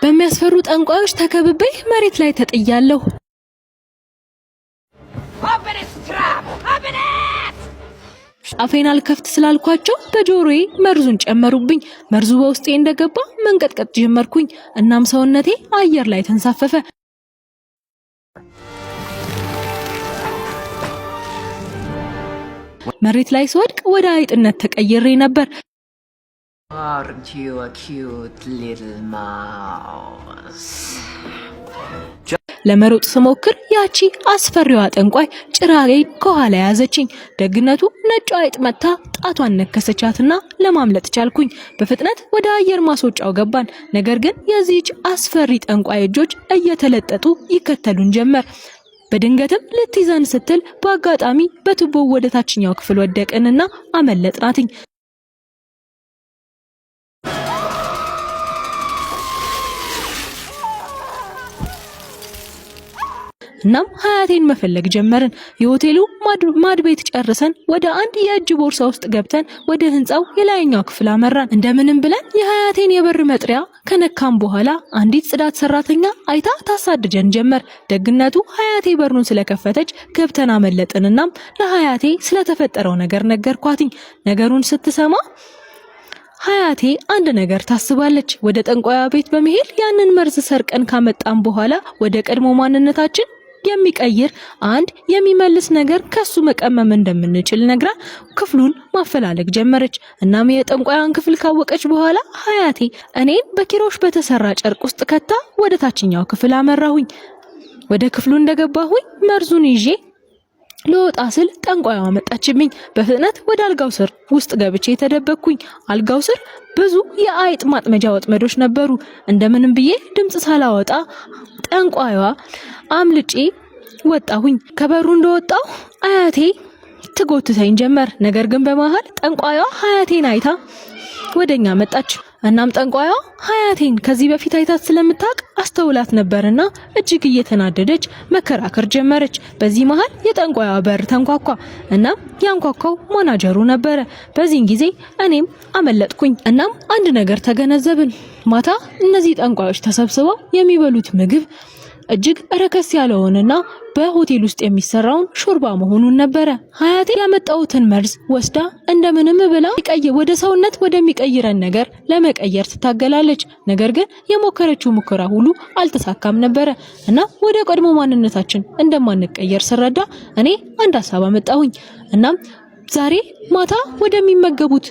በሚያስፈሩ ጠንቋዮች ተከብቤ መሬት ላይ ተጥያለሁ። Open it, trap! Open it! አፌን አልከፍት ስላልኳቸው በጆሮዬ መርዙን ጨመሩብኝ። መርዙ በውስጤ እንደገባ መንቀጥቀጥ ጀመርኩኝ። እናም ሰውነቴ አየር ላይ ተንሳፈፈ። መሬት ላይ ስወድቅ ወደ አይጥነት ተቀይሬ ነበር። Aren't you a cute little mouse? ለመሮጥ ስሞክር ያቺ አስፈሪዋ ጠንቋይ ጭራሬን ከኋላ ያዘችኝ። ደግነቱ ነጯ አይጥ መጥታ ጣቷን ነከሰቻትና ለማምለጥ ቻልኩኝ። በፍጥነት ወደ አየር ማስወጫው ገባን። ነገር ግን የዚህች አስፈሪ ጠንቋይ እጆች እየተለጠጡ ይከተሉን ጀመር። በድንገትም ልትይዘን ስትል በአጋጣሚ በቱቦው ወደ ታችኛው ክፍል ወደቅንና አመለጥናትኝ። እናም ሀያቴን መፈለግ ጀመርን። የሆቴሉ ማድቤት ጨርሰን ወደ አንድ የእጅ ቦርሳ ውስጥ ገብተን ወደ ህንፃው የላይኛው ክፍል አመራን። እንደምንም ብለን የሀያቴን የበር መጥሪያ ከነካም በኋላ አንዲት ጽዳት ሰራተኛ አይታ ታሳድጀን ጀመር። ደግነቱ ሀያቴ በሩን ስለከፈተች ገብተን አመለጥንናም ለሀያቴ ስለተፈጠረው ነገር ነገርኳትኝ። ነገሩን ስትሰማ ሀያቴ አንድ ነገር ታስባለች። ወደ ጠንቋያ ቤት በመሄድ ያንን መርዝ ሰርቀን ካመጣን በኋላ ወደ ቀድሞ ማንነታችን የሚቀይር አንድ የሚመልስ ነገር ከሱ መቀመም እንደምንችል ነግራ ክፍሉን ማፈላለግ ጀመረች። እናም የጠንቋያን ክፍል ካወቀች በኋላ ሀያቴ እኔን በኪሮሽ በተሰራ ጨርቅ ውስጥ ከታ ወደ ታችኛው ክፍል አመራሁኝ። ወደ ክፍሉ እንደገባሁኝ መርዙን ይዤ ልወጣ ስል ጠንቋያዋ መጣችብኝ። በፍጥነት ወደ አልጋው ስር ውስጥ ገብቼ ተደበቅኩኝ። አልጋው ስር ብዙ የአይጥ ማጥመጃ ወጥመዶች ነበሩ። እንደምንም ብዬ ድምፅ ሳላወጣ ጠንቋያዋ አምልጬ ወጣሁኝ። ከበሩ እንደወጣሁ አያቴ ትጎትተኝ ጀመር። ነገር ግን በመሃል ጠንቋያዋ ሀያቴን አይታ ወደኛ መጣች። እናም ጠንቋያዋ ሀያቴን ከዚህ በፊት አይታት ስለምታውቅ አስተውላት ነበርና እጅግ እየተናደደች መከራከር ጀመረች። በዚህ መሃል የጠንቋያዋ በር ተንኳኳ። እናም ያንኳኳው ማናጀሩ ነበረ። በዚህን ጊዜ እኔም አመለጥኩኝ። እናም አንድ ነገር ተገነዘብን። ማታ እነዚህ ጠንቋዮች ተሰብስበው የሚበሉት ምግብ እጅግ ረከስ ያለውንና በሆቴል ውስጥ የሚሰራውን ሾርባ መሆኑን ነበረ። ሀያቴ ያመጣሁትን መርዝ ወስዳ እንደምንም ብላ ወደ ሰውነት ወደሚቀይረን ነገር ለመቀየር ትታገላለች። ነገር ግን የሞከረችው ሙከራ ሁሉ አልተሳካም ነበረ እና ወደ ቀድሞ ማንነታችን እንደማንቀየር ስረዳ እኔ አንድ ሀሳብ አመጣሁኝ። እናም ዛሬ ማታ ወደሚመገቡት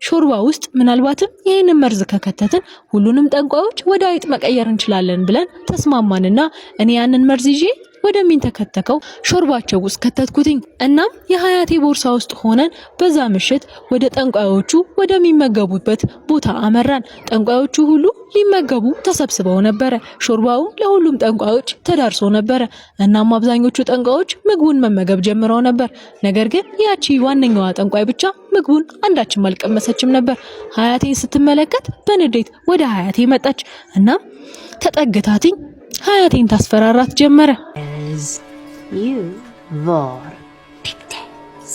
ሾርባ ውስጥ ምናልባትም ይህንን መርዝ ከከተትን ሁሉንም ጠንቋዮች ወደ አይጥ መቀየር እንችላለን ብለን ተስማማንና እኔ ያንን መርዝ ይዤ ወደሚንተከተከው ሾርባቸው ውስጥ ከተትኩትኝ። እናም የሀያቴ ቦርሳ ውስጥ ሆነን በዛ ምሽት ወደ ጠንቋዮቹ ወደሚመገቡበት ቦታ አመራን። ጠንቋዮቹ ሁሉ ሊመገቡ ተሰብስበው ነበረ። ሾርባውም ለሁሉም ጠንቋዮች ተዳርሶ ነበረ። እናም አብዛኞቹ ጠንቋዮች ምግቡን መመገብ ጀምረው ነበር። ነገር ግን ያቺ ዋነኛዋ ጠንቋይ ብቻ ምግቡን አንዳችም አልቀመሰችም ነበር። ሀያቴን ስትመለከት በንዴት ወደ ሀያቴ መጣች። እናም ተጠግታትኝ ሀያቴን ታስፈራራት ጀመረ። You were pigtails.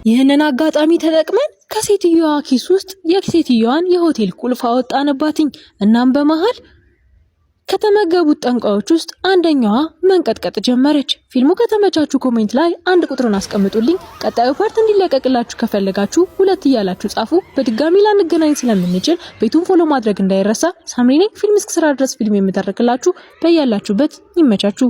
ይህንን አጋጣሚ ተጠቅመን ከሴትዮዋ ኪስ ውስጥ የሴትዮዋን የሆቴል ቁልፍ አወጣንባትኝ። እናም በመሃል ከተመገቡት ጠንቋዮች ውስጥ አንደኛዋ መንቀጥቀጥ ጀመረች። ፊልሙ ከተመቻችሁ comment ላይ አንድ ቁጥርን አስቀምጡልኝ። ቀጣዩ part እንዲለቀቅላችሁ ከፈለጋችሁ ሁለት እያላችሁ ጻፉ። በድጋሚ ላንገናኝ ስለምንችል ቤቱን follow ማድረግ እንዳይረሳ። ሳምሪ ነኝ። ፊልም እስክሰራ ድረስ ፊልም የምተርክላችሁ። በያላችሁበት ይመቻችሁ።